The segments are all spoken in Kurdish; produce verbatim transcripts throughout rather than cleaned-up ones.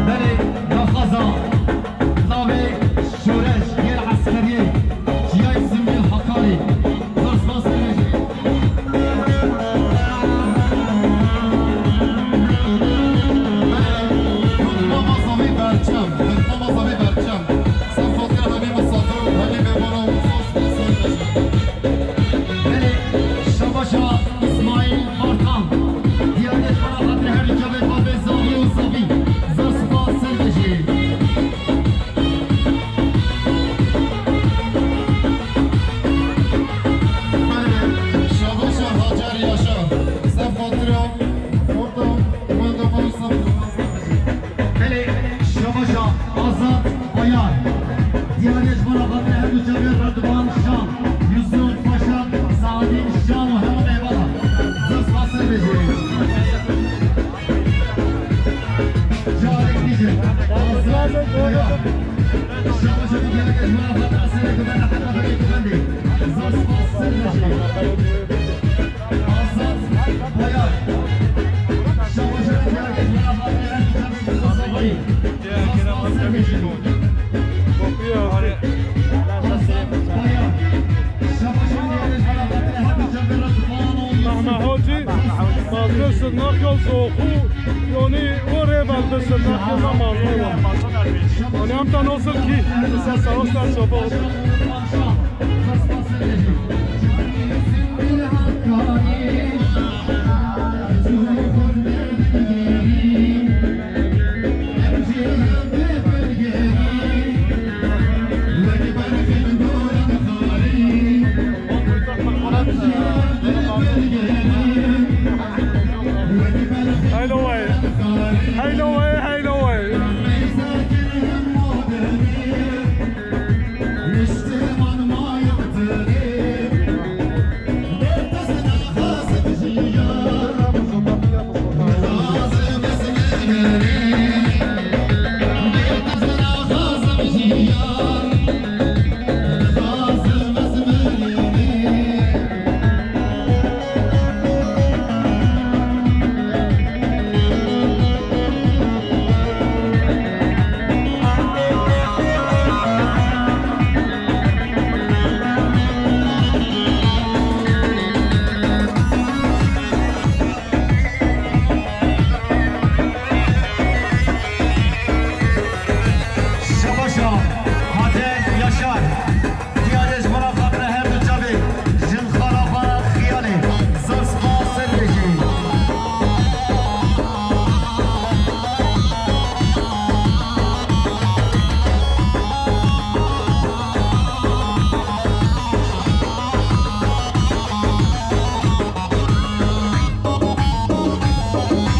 Belê, daxwaza navê şoreş yên eskeriyê Çiyayê Simiyê Hakarê. Zor spas, Belê, Mama Zavî Berçem, Mama Zavî Berçem. Ser xatir hemî misafir û hemî mêvanan zor spas. Belê, şabaşa Îsmaîl Bartan. Diyarê ji xwe re xatir her du çavê babê Zavî û Zavî. Zor spas, ser bijî. Şabaşa Hacer Yaşar. Ser xatira orta wenda xwe ser xatira. Belê, şabaşa Azad Bayar. Diyarê ji bo xatirê her du çavê Redwan Şan, Yusuf Paşa, Saadîn Şan û hemû mêvanan. Zor spas, ser bijî. Carek dî jî Azad Bayar. Şabaşa diyarê ji bo xatirê serê guvenda heta berê guvendê. Zor spas, ser bijî. Azad Bayar. Şabaşa diyarê ji bo xatirê her du çavê Azad Bayar. Zor spas, ser bijî. Azad Bayar. Şabaşa diyarê ji bo xatirê her du çavê Redwan û Yusuf. Mehmet Hacı, mazlum sırnak yol soğuğu, yani o revel bir sırnak yolda mazlum var. Yani hem de nasıl ki, mesela savaşlar sabah oldu. Haylo way. Haylo way, haylo way. Şabaşa Hacer Yaşar. Diyarê ji bo xatirê her du çavê jin xala xwe Xiyalê. Zor spas, ser bijî.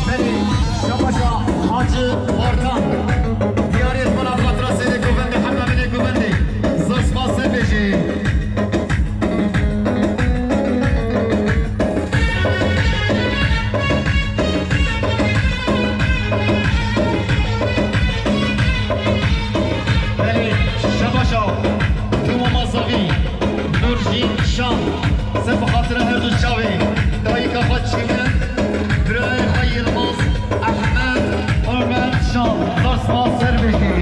Belê, şabaşa Hacı Bartan. Diyarê ji bo xatira serê guvendê, heta berê guvendê. Zor spas, ser bijî. Belê, şabaşa Tuma Mazavî, Nurjîn Şan, ser bi xatira her du çavê, dayika xwe çimin, birayê xwe Yilmaz Ehmed Omer Şan, zor spas, ser bijî.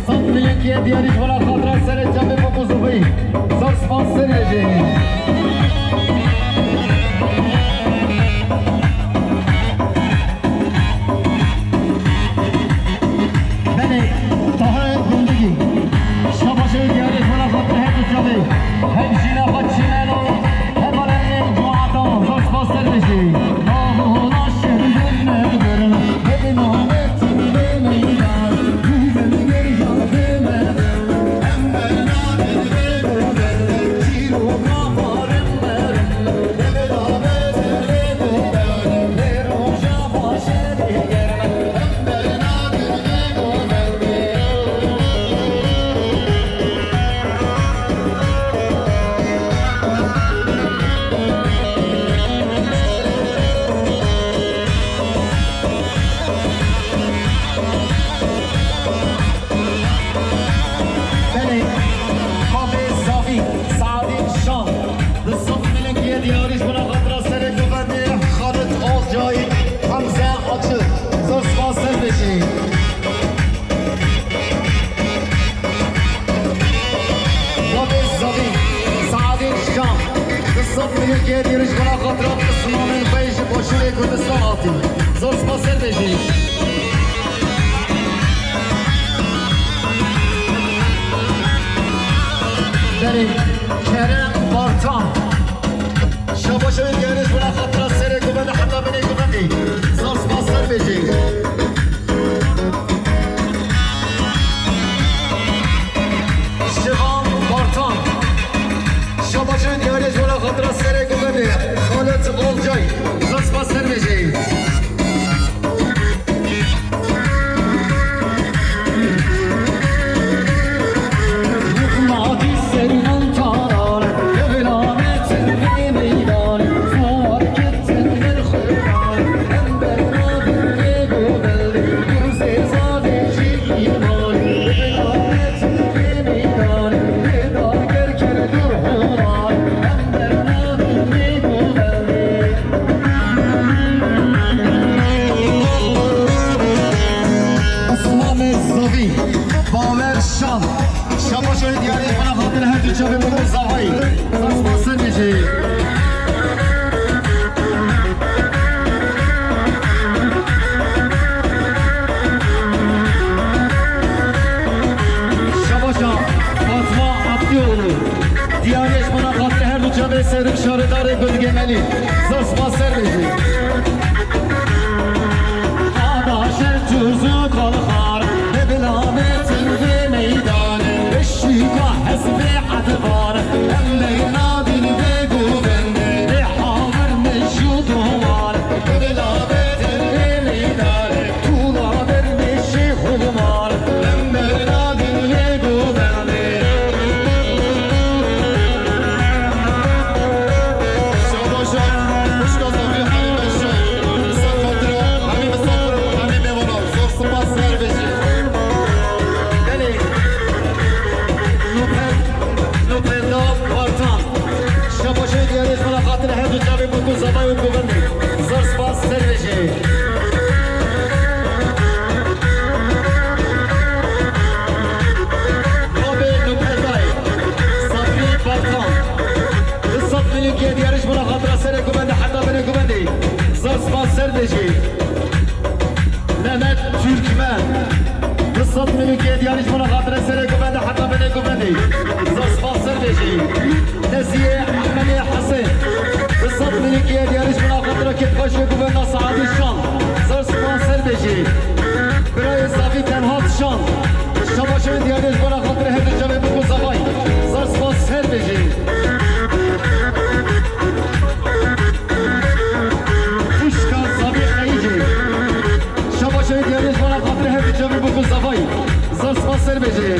Sed milyon kiye diyarî ji wana xatira serê çavê Bokuzovî. Zor spas serê jê. Belê, Tahir Gundigî. Şabaşê diyarî ji wana xatira her du çavê. Hem jîna xwe çîmeno, hem alem ên cemaatan. Zor spas serê jê. Belê, Xavê Zavî, Saadî Şan, di sed milînkiyê diyarî ji wana xatira serê govendê Xalid Olcay, Hemze Açil, zor spas ser bêjî. Xavê Zavî, Saadî Şan, di sed milînkiyê diyarî ji wana xatira pismamên xwe ji Başûrê Kurdistan hatî. Zor spas ser bêjî. Berê Kerem Bartan. Şabaş ew gelêş bira xatira serê govendê heta binê govendê. Zor spas ser bêjê. Şivan Bartan. Şabaş ew gelêş bira xatira serê govendê. Xalit Olcay. Zor spas ser bêjê. Osman Zavî, Bawer Şan. Şabaş ew diyarê bana xatir her du çavê min zavayî. Spas ser bêjê. Şabaşa Fatma Abdioğlu. Diyarê ji bana xatir her du çavê Serok Şaredarê Gulgemelî. Zor spas ser bêjî. Ada şer tuzû kolxar, bi bilamê tim vê meydanê, bi şîka hezbê edva. Kê diyarî ji bona xatire serê guvende heta binê guvendê. Zor spas ser bêjî. Neziyê Ehmedê Hesên. Bi sed milî kê diyarî ji bona xatire kê xweş ve guvenda Saadî şan. Zor spas ser bêjî. Birayê Zavî Tenha şan. Şabaşê diyarî ji bona xatire her du çavê bûk û zavay. Zor spas ser bêjî. Xwişka Zavî Qeyicê. Şabaşê diyarî ji bona xatire her du çavê bûk û zavay. Zor spas ser bêjî.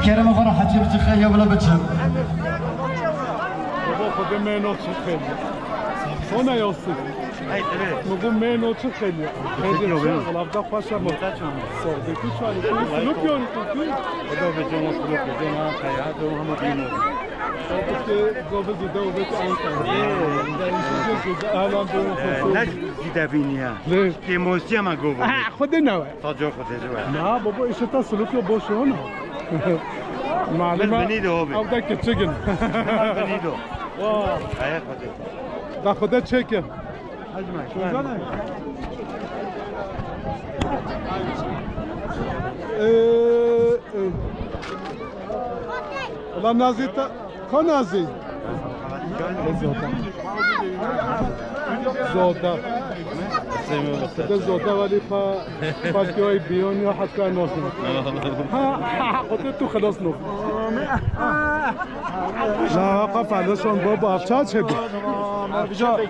Kerem xwe re hecî biçin xêliya bila biçin. Baba, Xwedê meyno çi xêliya. Sona yastık. Hey, evet. Baba, meyno çi xêliya. Xêliya çi? Wala da xweş ama. Sordeki çarı. Suluk yori kutu. Eda ve cama suluk ve cama kaya, cama hama dino. Sordeki gobe zide ve Ankara. Ee. Ahlan dino. Ee, ne zide biniya. Ne? Emosyama gobe. Ha, Xwedê ne we. Taco Xwedê ji we. Na, baba, îşte ta sulukê boş ona. Malum. Min binî de hobi. Ew de küçük in. Min binî de. Wa. Ayak Xwedê. Da Xwedê çekin. Hadi, şundan. Ee, e. Ulan Nazî ta-, Ka Nazî? Zoda. Zoda. De zoda welî pa, pa keway biyon ya hatta nosin. Ha, ha, ha, tu xelas no. La, ka feleşon baba, avça çebi. Avça.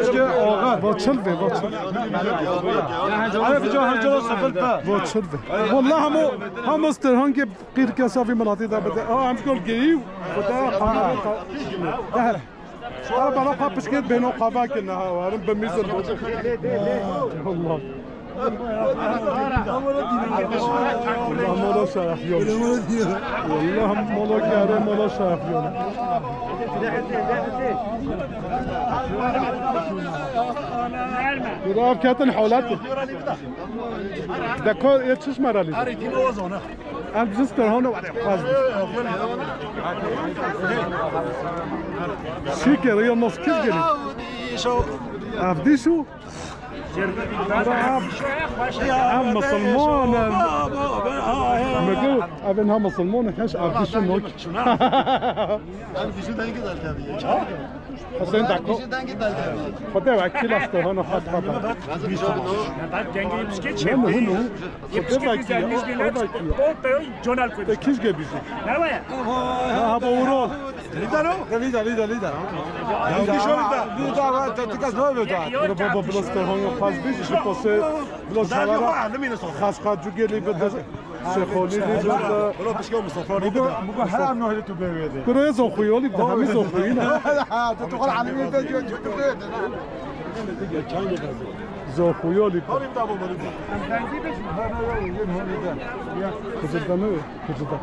Çebi oğa. Va çil ve, va çil. Abi, bir can hangi olsa bil be. Va çil ve. Vallahi hamo, hamo ster hangi Qîr kesa vî miletî de bide. Aa, em gol geyî. Xuda kamera ka-, dehre. Aa, bana kapışket beno kava ki ne havarım, be mizin. Allah. Allah mola şeref yol. Allah mola kere mola şeref yol. Bir av ketin halatı. Deko yetişme rali. Em ji sterhana were xwaz. Şî kere ya nas kir gelî. Ev dî şû. Em misilman in. Me got, ev in ha misilman in, heş ev dî şû nok. Em dî şû dengî derkevî. Hüseyin Dako. Xwedê wekîl e, sterhana xwe dixwe. Dengê yetişkê çê. Yetişkê güzel, yüz bin lira. Te kîj ge bijî? Ne var ya? Ha, ha, bawuro. Lider o? Lider, lider, lider. Ya, bir şey oldu da. Lider var, te, te, ne oldu da? Baba, baba, baba, sterhana xwe bijî, ji kose, baba, çalara. Xas xwe cugê lê bide. Şêxolî lê bide. Bro, pişke Mustafa lê bide. Bro, her an nohli tu bê wê de. Bro, ez oxuyolî bide, hemî zoxuyî ne. Tu tu xal alimî te diyor, tu tu bê de. Zoxuyolî bide. Kızıldanı, Kızıldan.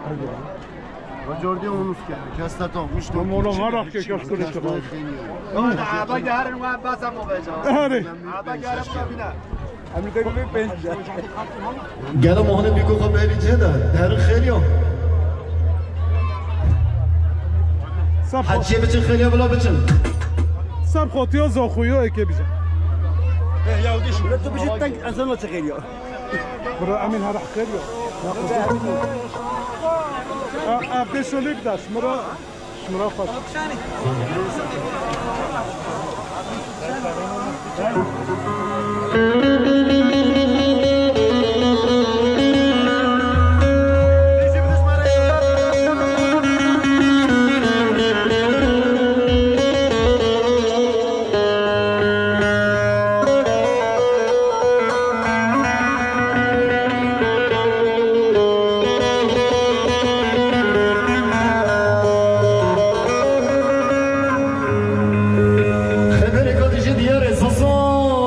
Jordi onu sker. Kesta tam. Ama oğlum, var bak ki, kes kırık. Hadi, abi, yarın var, basamam. Hadi. Abi, yarın var, bina. Gelo mohne bîko xwe bêrî cê de, herin xêr yo. Sab Heciyê biçin xêliya bila biçin. Sab xotiyo zoxuyo eke bize. Tu bijî teng ezan çi xêliya. Bura emin her xêliya. Ev beş olib daş, mura. Xeberê ka dijî diyar e, Sasan.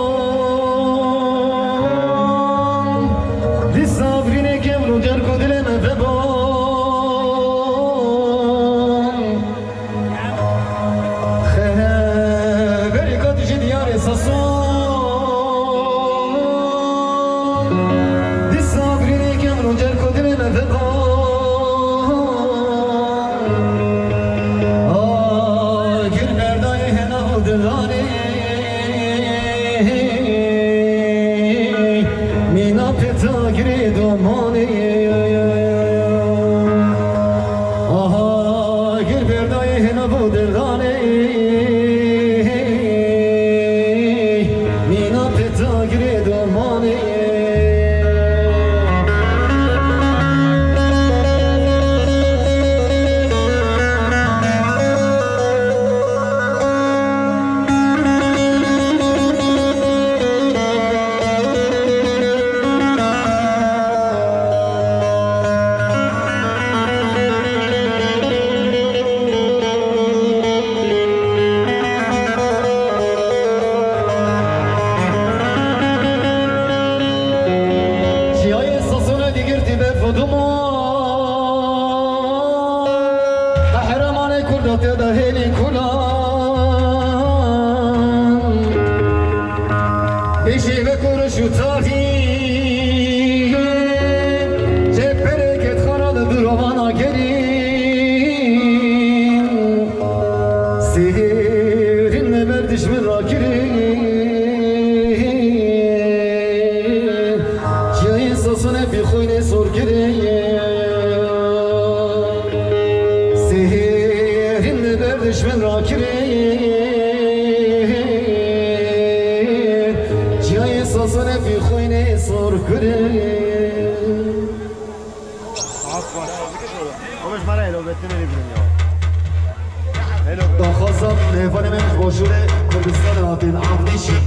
Pêşê ve kuruş û tarî, cephereke xara li dûrovana gerî. Sêrin li ber dijmin rakirî. Çiyayê Sasan hepî xwînê sor kirî. Sêrin li ber dijmin rakirî. Çiyayê Sasan hepî xwînê sor kirî. Daxwaza mêvanê me ji başûrê Kurdistanê hatin, Avdîşî.